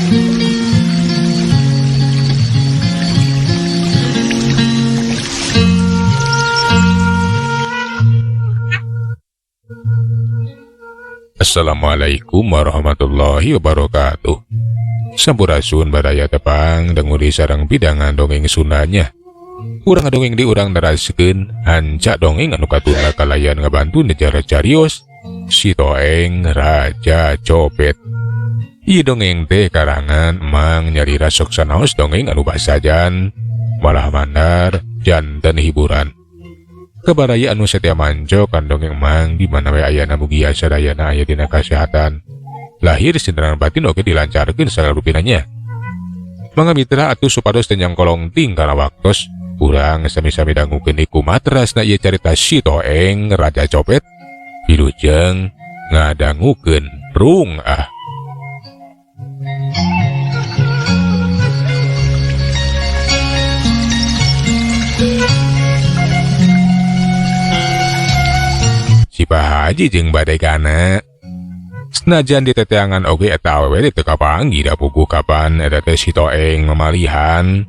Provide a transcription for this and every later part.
Assalamualaikum warahmatullahi wabarakatuh. Sampurasun baraya tepang denguri sareng pidangan dongeng Sundanya. Urang dongeng di urang neraskeun hancak dongeng anu katunda kalayan ngabantu nejar carios si Toeng Raja Copet. Ieu dongeng teh karangan Mang nyalira sok sanaos dongeng anu basajan malah mandar janten hiburan. Kabaraya anu setia manco kan dongeng Mang di mana we ayana mugia sadayana aya dina kasehatan. Lahir sinterang batin oge dilancarkeun sagala rupinanya. Mangga mitra atuh supados teu nyangkolong ting kana waktos urang sami-sami dangukeun iku matrasna ieu carita si Toeng Raja Copet. Wilujeng ngadangukeun rung ah. Si Pak Haji jeung badegana senajan diteteangan oge eta awewe teu kapanggih da puguh kapan eta teh si Toeng mamalihan.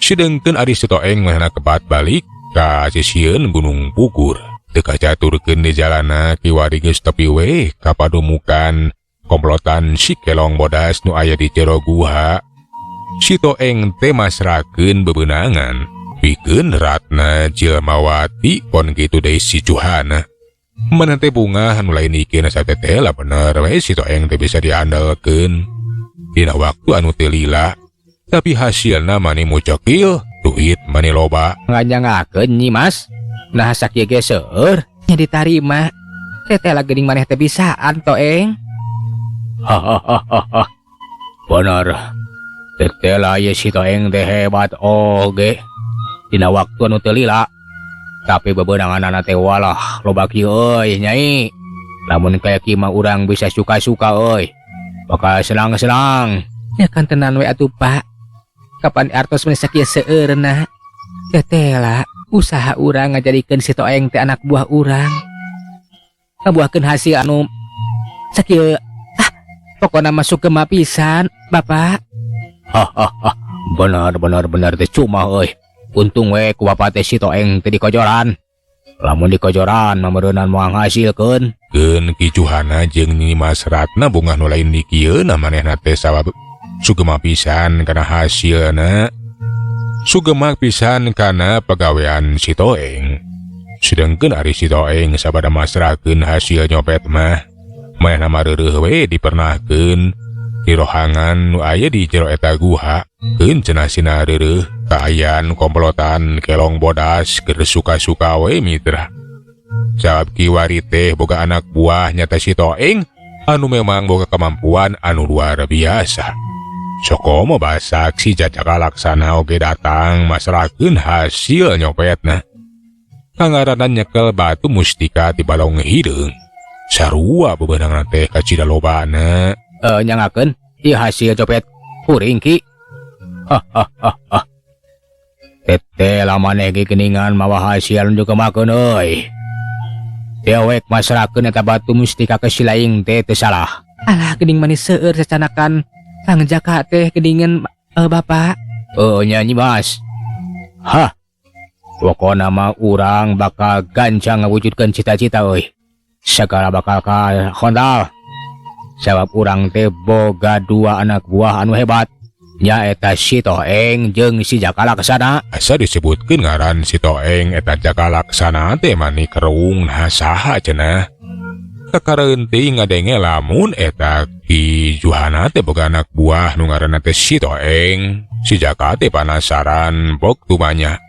Sedengkeun ari si Toeng manehna kebat balik ka sisieun Gunung Pugur. Teu kacaturkeun di jalana kiwari geus tepi we ka padumukan komplotan si Kelong Bodas nu aya di jero guha. Si Toeng teh masrakeun bebenangan pikeun Ratna Jelmawati pon kitu deui si Juhana. Maneh teh bungah anu lain ikeun asa teh lah bener we si Toeng teh bisa diandalkeun dina waktu anu teu lila. Tapi hasilna mani mucekil, duit mani loba. Nganyangakeun Nyi Mas. Nah sakieu ge seueur nya ditarima. Teteh lah geuning maneh teh bisaan Toeng. Hahaha. Bener. Teteh lah ieu si Toeng teh hebat oge. Dina waktu anu teu lila. Tapi bebenanganana teh walah loba kieu euy Nyai. Lamun kaya kieu mah urang bisa suka-suka euy. Bakal senang-senang. Ya kan tenan we atuh Pak. Kapan artos mah sakieu seueurna. Teteh lah usaha urang ngajadikeun si Toeng teh anak buah urang. Ngabuahkeun hasil anu sakieu ah pokona mah sugema pisan Bapak. Hahaha. Bener bener bener teh cuma euy. Untung we ku bapak teh si Toeng teh dikojoran. Lamun dikojoran mah meureunnan moal ngahasilkeun. Keun Ki Juhana jeung Nyi Mas Ratna bungah nu lain di kieu na manehna teh sabab sugema pisan kana hasilna. Sugema pisan kana pagawean si Toeng. Sedengkeun ari si Toeng sabada masrahkeun hasil nyopet mah manehna mah reureuh we dipernahkeun di rohangan nu aya di jero eta guha. Keun cenah sina reureuh kaayaan komplotan Kelong Bodas keur suka-suka we mitra. Sabab kiwari teh boga anak buah nyata si Toeng anu memang boga kemampuan anu luar biasa. Sokomo basak si Jajaka Laksana oge datang masrahkeun hasil nyopetna. Kangaranan nyekel batu mustika di balong hideung. Sarua bebenangan teh kacida lobana. Nyangakeun ieu hasil copet kuring Ki. Hahaha. Teteh lamaneh ge geuningan mawa hasil nu dikemakeun euy. Dewek masrahkeun eta batu mustika ke si laing teh teu salah. Alah geuning manis seueur sacanakan Kang Jaka teh geuningan Bapak. Nya Nyi Mas. Hah. Pokona mah urang bakal gancang ngawujudkeun cita-cita euy. Sagala bakal ka hontal. Sabab urang teh boga dua anak buah anu hebat. Nyaeta si Toeng jeung si Jaka Laksana. Asa disebutkeun ngaran si Toeng eta Jaka Laksana teh mani kerung nah saha cenah. Kakareunting ngadenge lamun eta Ki Juhana teh boga anak buah nu ngaranna teh si Toeng. Si Jaka teh panasaran bok tumanya.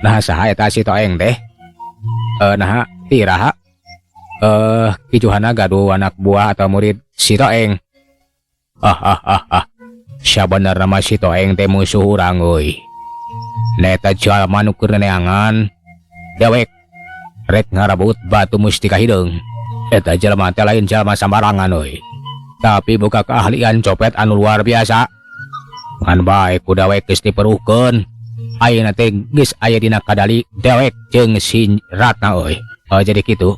Nah saha eta si Toeng teh? Naha tiraha? Ki Juhana gaduh anak buah atau murid si Toeng. Hahaha. Sabenerna mah si Toeng teh musuh urang euy. Neta jalma nu keur neangan dewek rek ngarabut batu mustika hideung. Eta jalma teh lain jalma sambarangan euy. Tapi boga keahlian copet anu luar biasa. Ngan bae ku dewek geus diperuhkeun. Ayeuna teh geus aya dina kadali dewek jeung si Ratna euy. Oh, jadi kitu.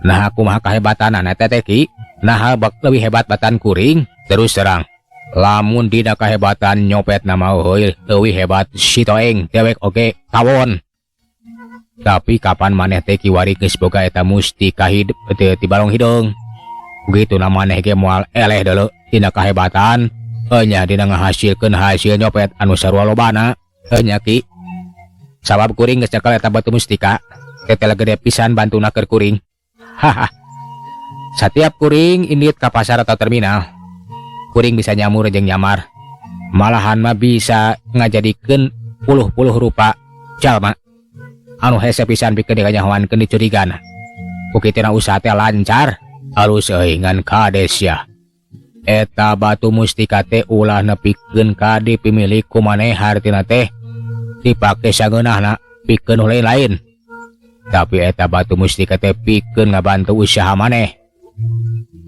Nah kumaha kahebatanana teh teh Ki? Nah bak leuwih hebat batan kuring. Terus terang. Lamun dina kahebatan nyopet nama heuy leuwih hebat si Toeng dewek oge kawon. Tapi kapan maneh teh kiwari geus boga eta mustika hidup teu ti balong hideung. Begitu na maneh ge moal eleh deuleu dina kahebatan nya dina ngahasilkeun hasil nyopet anu sarua lobana nya Ki. Sabab kuring geus nyekel eta batu mustika teteh gede pisan bantuna keur kuring. Haha. Satiap kuring indit ka pasar atau terminal, kuring bisa nyamur jeung nyamar. Malahan mah bisa ngajadikeun puluh-puluh rupa jalma anu hese pisan pikeun dikanyahoankeun dicurigana. Ku kitina usaha teh lancar, alus euy ngan kades ya. Eta batu mustika teh ulah nepikeun ka dipimilik ku maneh hartina teh dipake sageunahna pikeun nu lain-lain. Tapi eta batu mustika teh pikeun ngabantu usaha maneh.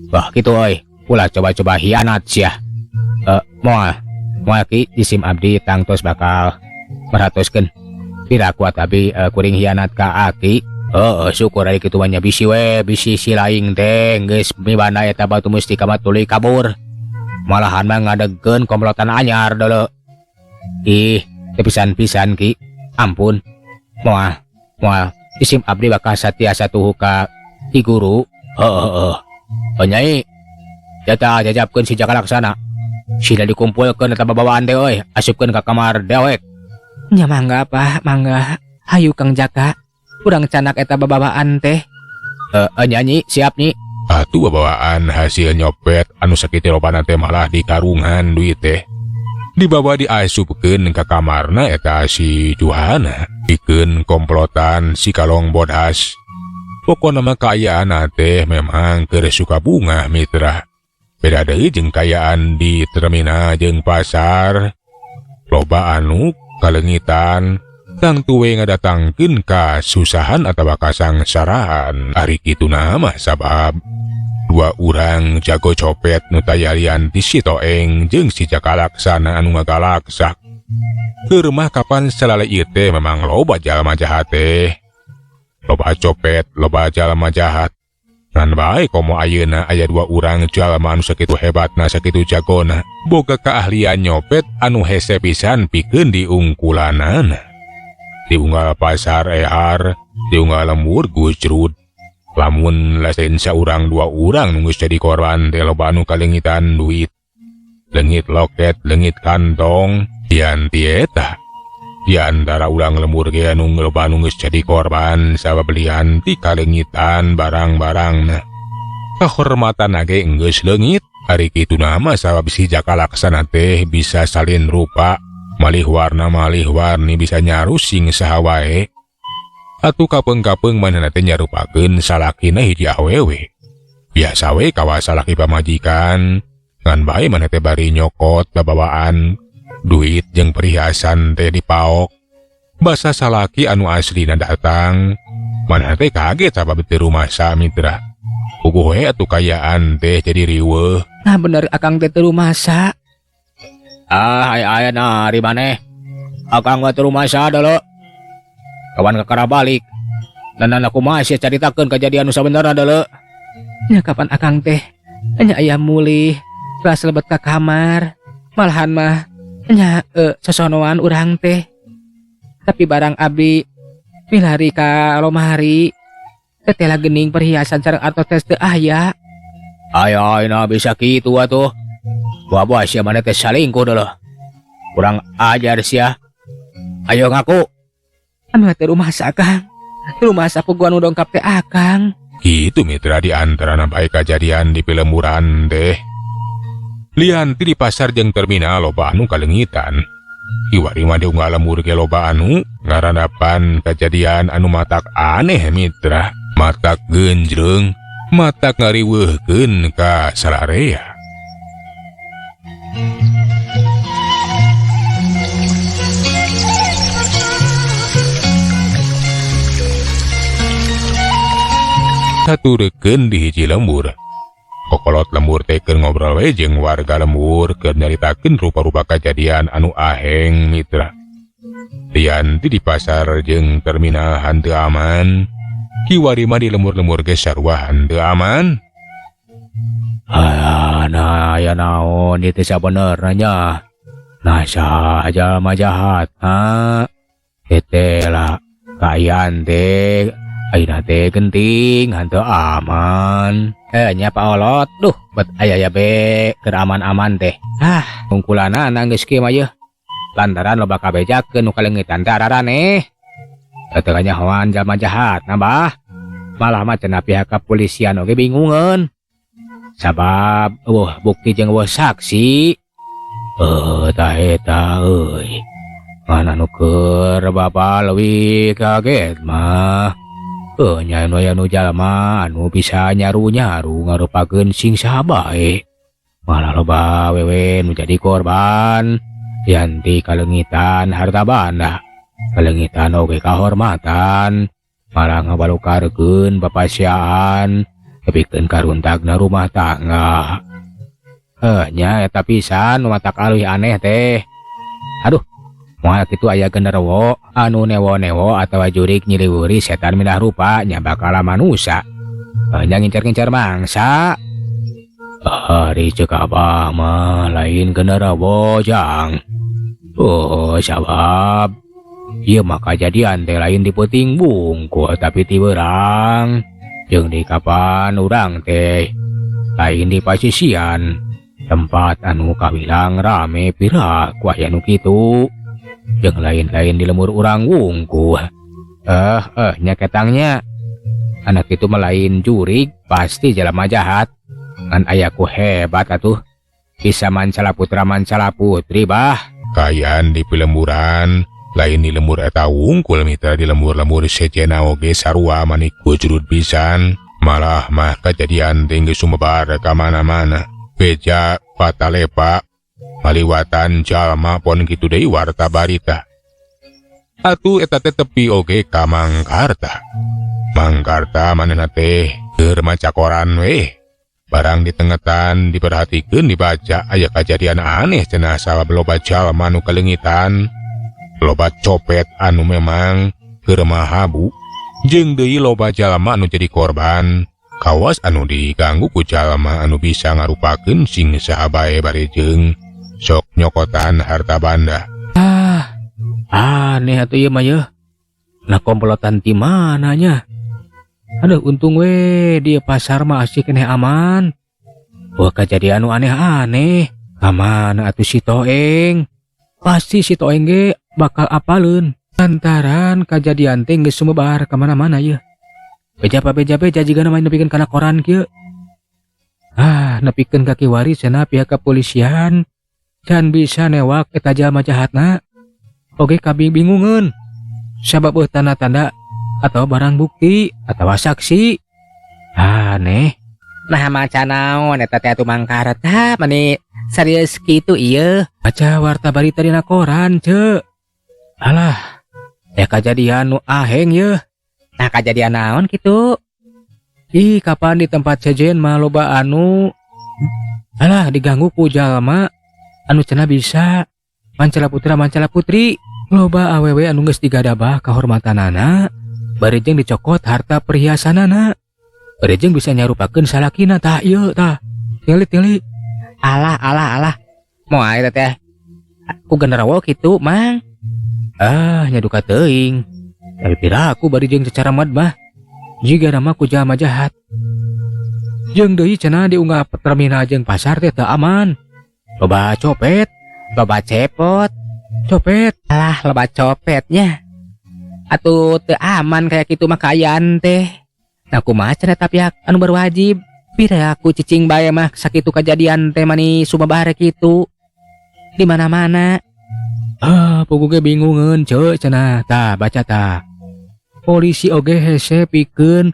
Wah kitu euy, ulah coba-coba hianat sia. Moal Ki jisim abdi tangtos bakal merhatoskeun. Piraku abi kuring hianat ka aki. Heeh, syukur ari kitu mah nya bisi we, bisi si laing teh geus mibanda eta batu mustika mah tuluy kabur. Malahan mah ngadegkeun komplotan anyar deuleu. Ih, teu pisan-pisan Ki. Ampun. Moal, moal jisim abdi bakal satiasa tuhu ka Ki Guru. Heeh, heeh. Oh, Nyai, jata jajabkeun si Jaka Laksana. Sila dikumpulkeun eta babawaan teh euy, asupkeun ka kamar dewek. Nya mangga Pak, mangga. Hayu Kang Jaka, urang canak eta babawaan teh. Nyanyi, siap Nyi. Atuh babawaan hasil nyopet anu sakitu lobana teh malah dikarungan duit teh. Dibawa diasupkeun ka kamarna eta si Juhana. Pikeun komplotan si Kalong Bodas. Pokona mah kaayaan teh memang keur suka bunga mitra. Beda deui jeung kaayaan di terminal jeung pasar. Loba anu kaleungitan tangtu we ngadatangkeun kasusahan atawa kasangsaraan. Ari kituna mah sabab dua urang jago copet nu tayalian ti si Toeng jeung si Jaka Laksana anu ngagalaksak. Keur mah kapan salale ieu teh memang loba jalma jahat teh. Loba copet, loba jalma jahat. Ngan bae komo ayeuna aya dua urang jalma anu sakitu hebatna sakitu jagona. Boga keahlian nyopet anu hese pisan pikeun diungkulanana. Diunggal pasar ehar, diunggal lembur gujrud. Lamun lain saurang dua urang nu geus jadi korban teh loba anu kalengitan duit. Leungit loket, leungit kantong, dianti eta. Di antara urang lembur ge anu loba anu geus jadi korban sabab lian ti kalengitan barang-barangna. Kahormatan ge geus leungit. Ari kitu mah sabab si Jaka Laksana teh bisa salin rupa, malih warna malih warni bisa nyarusing saha wae. Atuh kapeung-kapeung manehna teh nyarupakeun salakina hiji awewe. Biasa we kawas salaki pamajikan, ngan bae maneh teh bari nyokot babawaan duit jeung perhiasan teh dipaok. Basa salaki anu aslina datang, manehna teh kaget sabab teu rumasa mitra. Puguh we atuh kayaan teh jadi riweuh. Nah bener akang teh teu rumasa. Ah, aya-aya nah ari maneh. Akang mah teu rumasa deuleu. Kawan kakara balik. Dan aku masih caritakeun kejadian nu sabenerna deuleu. Nya kapan akang teh nya aya mulih telah selebet ka kamar. Malahan mah nya sosonoan urang teh. Tapi barang abdi milari ka lomari teteh gening perhiasan sareng artos teh teu aya. Aya ayeuna bisa kitu atuh. Buah-buah sia maneh teh salingkuh deuleu. Kurang ajar sia. Ayo ngaku. Anu teh rumasa Kang. Rumasa puguan nu dongkap teh akang. Kitu mitra di antara bae kajadian di pilemburan teh. Lian ti di pasar jeung terminal loba anu kaleungitan. Iwari mah di unggal lembur ge loba anu ngarandapan kajadian anu matak aneh mitra, matak genjreung, matak ngariweuhkeun ka sararea. Saturekeun di hiji lembur. Kokolot lembur teh keur ngobrol we jeung warga lembur keur nyaritakeun rupa-rupa kajadian anu aheng mitra. Lian ti di pasar jeung terminal henteu aman, kiwari mah di lembur-lembur ge sarua henteu aman. Ah, nah aya naon ieu teh sabenerna nya. Nah saha jalma jahat ha? Teh lah kaayaan teh ayeuna teh genting henteu aman. Nya Pak Olot, duh bet aya ya be keur aman-aman teh. Ah, hungkulanana geus kieu mah yeuh. Lantaran loba kabejakeun nu kaleungitan teh araraneh. Teu kanyahoan jalma jahat nah bah. Malah mah cenah pihak kepolisian oge bingungeun. Sabab eueuh bukti jeung eueuh saksi. Tah eta euy. Ngan anu keur bapa leuwih kaget mah. Nya anu aya nu jalma anu bisa nyaru-nyaru ngarupakeun sing saha bae. Malah loba awewe nu jadi korban. Yanti kaleungitan harta banda. Kaleungitan oge kahormatan. Malah ngabalukarkeun papasiaan tepikeun karuntagna rumah tangga. Nya eta pisan nu matak aleuwih aneh teh. Aduh, moal kitu aya genderuwo anu newo-newo atawa jurig nyiliwuri setan minah rupa nya bakal manusa. Nya ngincar-ngincar mangsa. Ari ceuk abah mah lain genderuwo jang. Oh, sabab ieu mah kajadian teh lain di peuting bungkul tapi ti beurang. Jeung di kapan urang teh lain di pasisian tempat anu kawilang rame pira ku aya nu kitu. Jeung lain-lain di lemur urang wungkul. Nya ketangnya. Anak itu mah lain jurig pasti jalma jahat. Ngan ayaku hebat atuh. Bisa mancala putra mancala putri bah. Kaayaan di pilemburan lain di lembur eta wungkul mitra di lembur-lembur sejena oge sarua manik kujurut pisan. Malah mah kejadian tinggi sumebar ka mana-mana. Beja patalepa maliwatan jalma pon kitu deui warta barita. Atuh eta teh tepi oge ka Mangkarta. Mangkarta manehna teh keur maca koran weh. Barang ditengetan diperhatikeun dibaca aya kajadian aneh cenah sabab loba jalma nu kaleungitan. Loba copet anu memang keur mahabu jeung deui loba jalma anu jadi korban. Kawas anu diganggu ku jalma anu bisa ngarupakeun sing saha bae bari jeung sok nyokotan harta banda. Ah, aneh atuh ieu mah yeuh. Nah komplotan ti mana nya? Aduh untung we di pasar mah asik keneh aman. Wah kejadian anu aneh-aneh. Kamana atuh si Toeng? Pasti si Toeng ge bakal apaleun. Lantaran kajadian teh geus sumebar ka mana-mana yeuh. Beja pa beja-beja jiga namanya nepikeun kana koran kieu. Ah, nepikeun ka kiwari cenah pihak kepolisian can bisa newak eta jalma jahatna. Oge kabingungeun. Sabab eueuh tanda-tanda atau barang bukti atau saksi. Aneh. Nah maca naon eta teh atuh Mangkarta mani serius kitu ieu. Baca warta barita dina koran ceu. Alah, ya kajadian nu aheng yeuh. Nah kajadian naon kitu? Ih, kapan di tempat sejen mah loba anu alah diganggu ku jalma anu cenah bisa mancala putra mancala putri. Loba awewe anu geus digadabah kahormatanana bari jeung dicokot harta perhiasanana. Bari jeung bisa nyarupakeun salakina tah ieu tah. Tingali-tingali. Alah alah alah. Moal eta teh ku genderuwo kitu, Mang. Ah, nya duka teuing. Tapi piraku bari jeung secara mad mah. Jiga nama ku jalma jahat. Jeung deui cenah diunggah terminal jeung pasar teh teu aman. Loba copet, loba cepot, copet. Alah, loba copetnya. Atuh teu aman kayak kitu mah kaayaan teh. Nah kumaha cenah eta pihak anu berwajib. Piraku cicing bae mah sakitu kajadian teh mani sumebar kitu. Di mana-mana. Ah, puguh ge bingungeun ceu cenah. Tah, baca tah. Polisi oge hese pikeun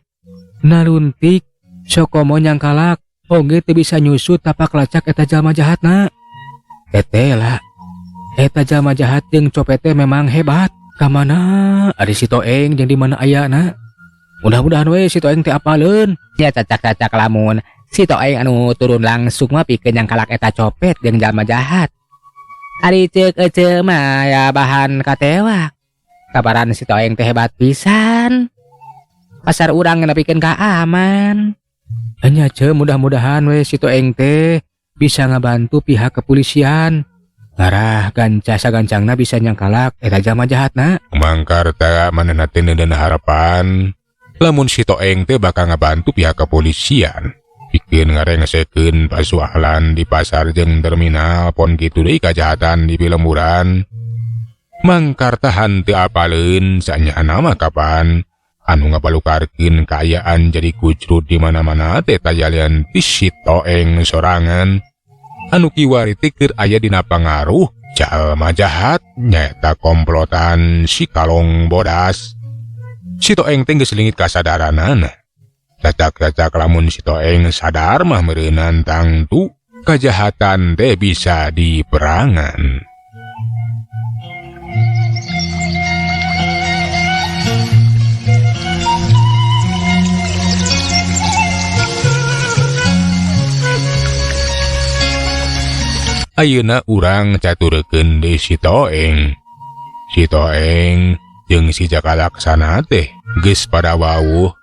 naluntik sokomo nyangkalak oge teu bisa nyusut tapak lacak eta jalma jahatna. Tete lah. Eta jalma jahat jeung copet teh memang hebat. Ka mana ari si Toeng jeung di mana ayana? Mudah-mudahan we si Toeng teh apaleun. Ya cacak-cacak lamun si Toeng anu turun langsung mah pikeun nyangkalak eta copet jeung jalma jahat. Ari ceuk ece mah ya bahan katewak. Kabaran si Toeng teh hebat pisan. Pasar urang nepikeun ka aman. Hanya ce mudah-mudahan we si Toeng teh bisa ngabantu pihak kepolisian. Ngarah ganca sagancangna bisa nyangkalak eta jalma jahatna. Mangkarta manehna teh neuneun harapan lamun si Toeng teh bakal ngabantu pihak kepolisian. Pikeun ngarengsekeun pasualan di pasar jeung terminal pon kitu deui kajahatan di pilemburan. Mangkarta henteu apaleun sanyana mah kapan anu ngabalukarkeun kaayaan jadi kucrut di mana-mana teh tajalian ti si Toeng sorangan. Anu kiwari teh keur aya dina pangaruh jalma jahat nyaeta komplotan si Kalong Bodas. Si Toeng teh geus leungit kasadaranana. Cacak-cacak lamun si Toeng sadar mah meureunan tangtu kajahatan teh bisa diperangan. Ayeuna urang caturekeun deui si Toeng. Si Toeng jeung si Jaka Laksana teh geus pada wawuh.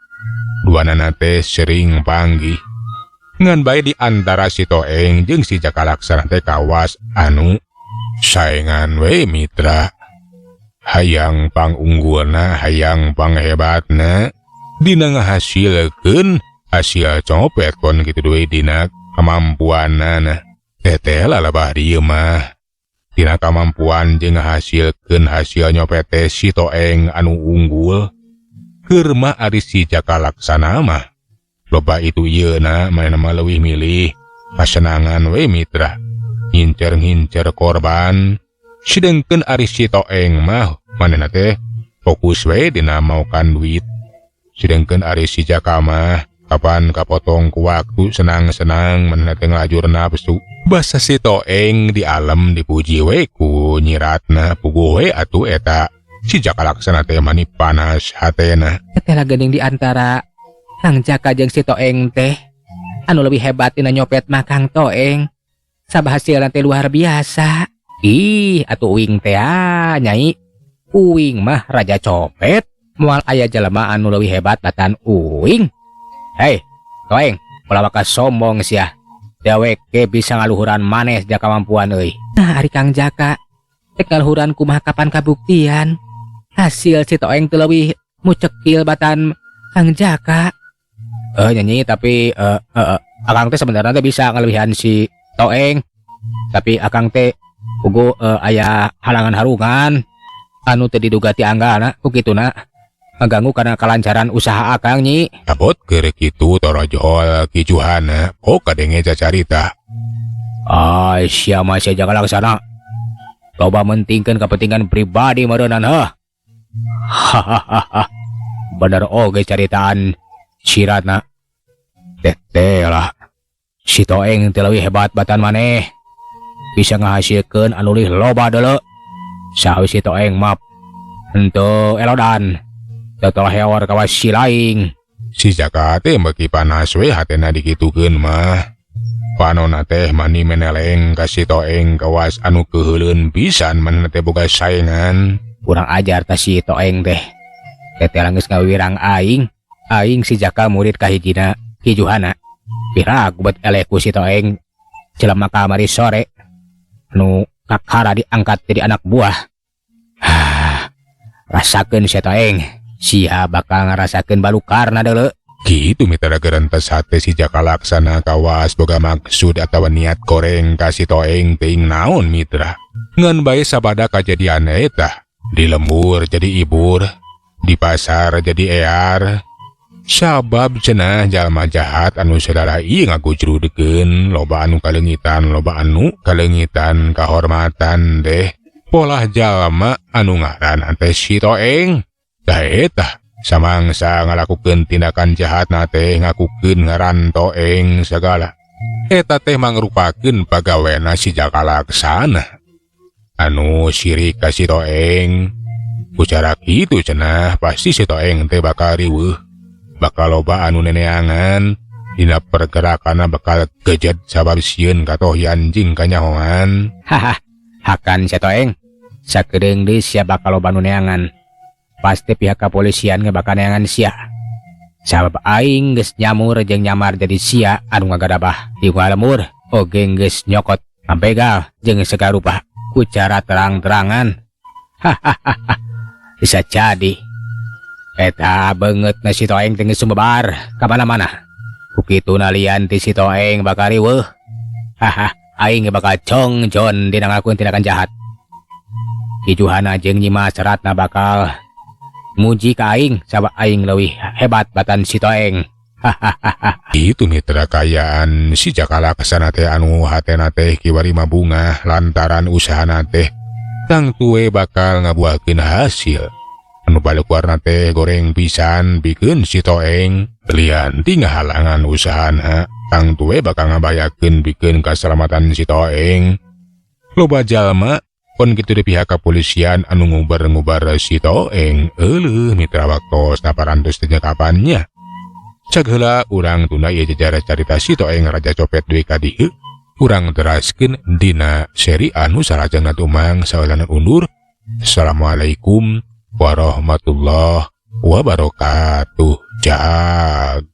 Duanana teh sering panggih. Ngan bae di antara si Toeng jeung si Jaka Laksana teh kawas anu saengan we mitra. Hayang pangunggulna, hayang panghebatna dina ngahasilkeun hasil copet kon kitu deui dina kemampuanana. Teteh lalabah dieu mah dina kamampuan jeung ngahasilkeun hasil nyopet teh si Toeng anu unggul. Keur mah ari si Jaka Laksana mah loba itu ieuna manehna mah leuwih milih kasenangan we mitra, ngincer-ngincer korban. Sedengkeun ari si Toeng mah manehna teh fokus we dina maokan duit. Sedengkeun ari si Jaka mah kapan kapotong ku waktu senang-senang manehna teh ngalajur nafsu. Basa si Toeng di alam dipuji we ku nyiratna puguh we atuh eta si Jaka Laksana teh mani panas hatena. Teteh lah geuning di antara Kang Jaka jeung si Toeng teh anu lebih hebat dina nyopet mah Kang Toeng. Sabah hasilna teh luar biasa. Ih atuh uing teh nyai. Uing mah raja copet. Moal aya jelema anu leuwih hebat batan uing. Hei Toeng, ulah waka sombong sia. Dewek ge bisa ngaluhuran maneh jaka kemampuan euy. Nah ari Kang Jaka teh ngaluhuran kumaha kapan kabuktian. Hasil si Toeng teh leuwih mucekil batan Kang Jaka. Nyanyi tapi akang teh sebenarnya teh bisa ngalebihan si Toeng. Tapi akang teh pugu aya halangan harungan anu teu diduga ti anggana ku kituna ngaganggu karena kelancaran usaha akang nyi. Abot keur kitu torojol Ki Juhana oh kadenge cacarita. Ai sia mah sia Jaka Laksana. Loba mentingkeun kepentingan pribadi meureunnan heuh. Hahaha. Bener oge caritaan siratna. Teteh lah. Si Toeng teh leuwih hebat batan maneh. Bisa ngahasilkeun anu leuwih loba deuleu. Saha si Toeng mah henteu elodan. Teteh heor kawas si laing. Si Jaka teh beuki panas we hatena dikitukeun mah. Panona teh mani meneleng ka si Toeng kawas anu keuheuleun pisan manehna teh boga saengan. Kurang ajar ta si Toeng teh. Teteh geus ngawirang aing. Aing si Jaka murid kahijina Ki Juhana. Piraku bet eleh ku si Toeng. Jelema kamari sore nu kakara diangkat jadi anak buah. Rasakeun si Toeng. Sia bakal ngarasakeun balukarna deuleu. Kitu mitra gerentes hate si Jaka Laksana kawas boga maksud atawa niat goreng ka si Toeng teuing naon mitra. Ngan bae sabada kajadian eta di lembur jadi ibur, di pasar jadi ear. Sabab cenah jalma jahat anu sadara ieu ngagujrudkeun loba anu kaleungitan kahormatan deh. Polah jalma anu ngaran teh si Toeng. Tah eta samangsa ngalakukeun tindakan jahat na teh ngakukeun ngaran Toeng sagala. Eta teh mangrupakeun pagawena si Jaka Laksana. Anu sirik ka si Toeng. Ku cara kitu cenah pasti si Toeng teh bakal riweuh. Bakal loba anu neneangan dina pergerakanna bakal gejet sabab sieun katohyan jeung kanyahoan. Haha, hakan si Toeng. Sakedeung deui sia bakal loba nu neangan. Pasti pihak kepolisian ge bakal neangan sia. Sabab aing geus nyamur jeung nyamar jadi sia anu ngagadabah di lembur oge geus nyokot ngabegal jeung sagarupa ku cara terang-terangan. Hahaha, bisa jadi eta beungeutna si Toeng teh geus sumebar ka mana-mana. Ku kituna lian ti si Toeng bakal riweuh. Haha, aing bakal congjon dina ngalakukeun tindakan jahat. Ki Juhana jeung Nyi Mas Ratna bakal muji ka aing sabab aing leuwih hebat batan si Toeng. Hahaha. Itu mitra kayaan si Jaka Laksana teh anu hatena teh kiwari mabungah lantaran usahana teh tangtu we bakal ngabuahkeun hasil. Anu balik warna teh goreng pisan pikeun si Toeng lian ti ngahalangan usahana tangtu we bakal ngabayakeun pikeun kasalamatan si Toeng. Loba jalma pon kitu di pihak kepolisian anu ngubar-ngubar si Toeng. Euleuh mitra, waktos naparantos teh kapannya. Cag heula urang tunda ieu jejar carita si Toeng Raja Copet dugi ka dieu. Urang teraskeun dina seri anu salajengna tumang saulana undur. Assalamualaikum warahmatullahi wabarakatuh. Jag.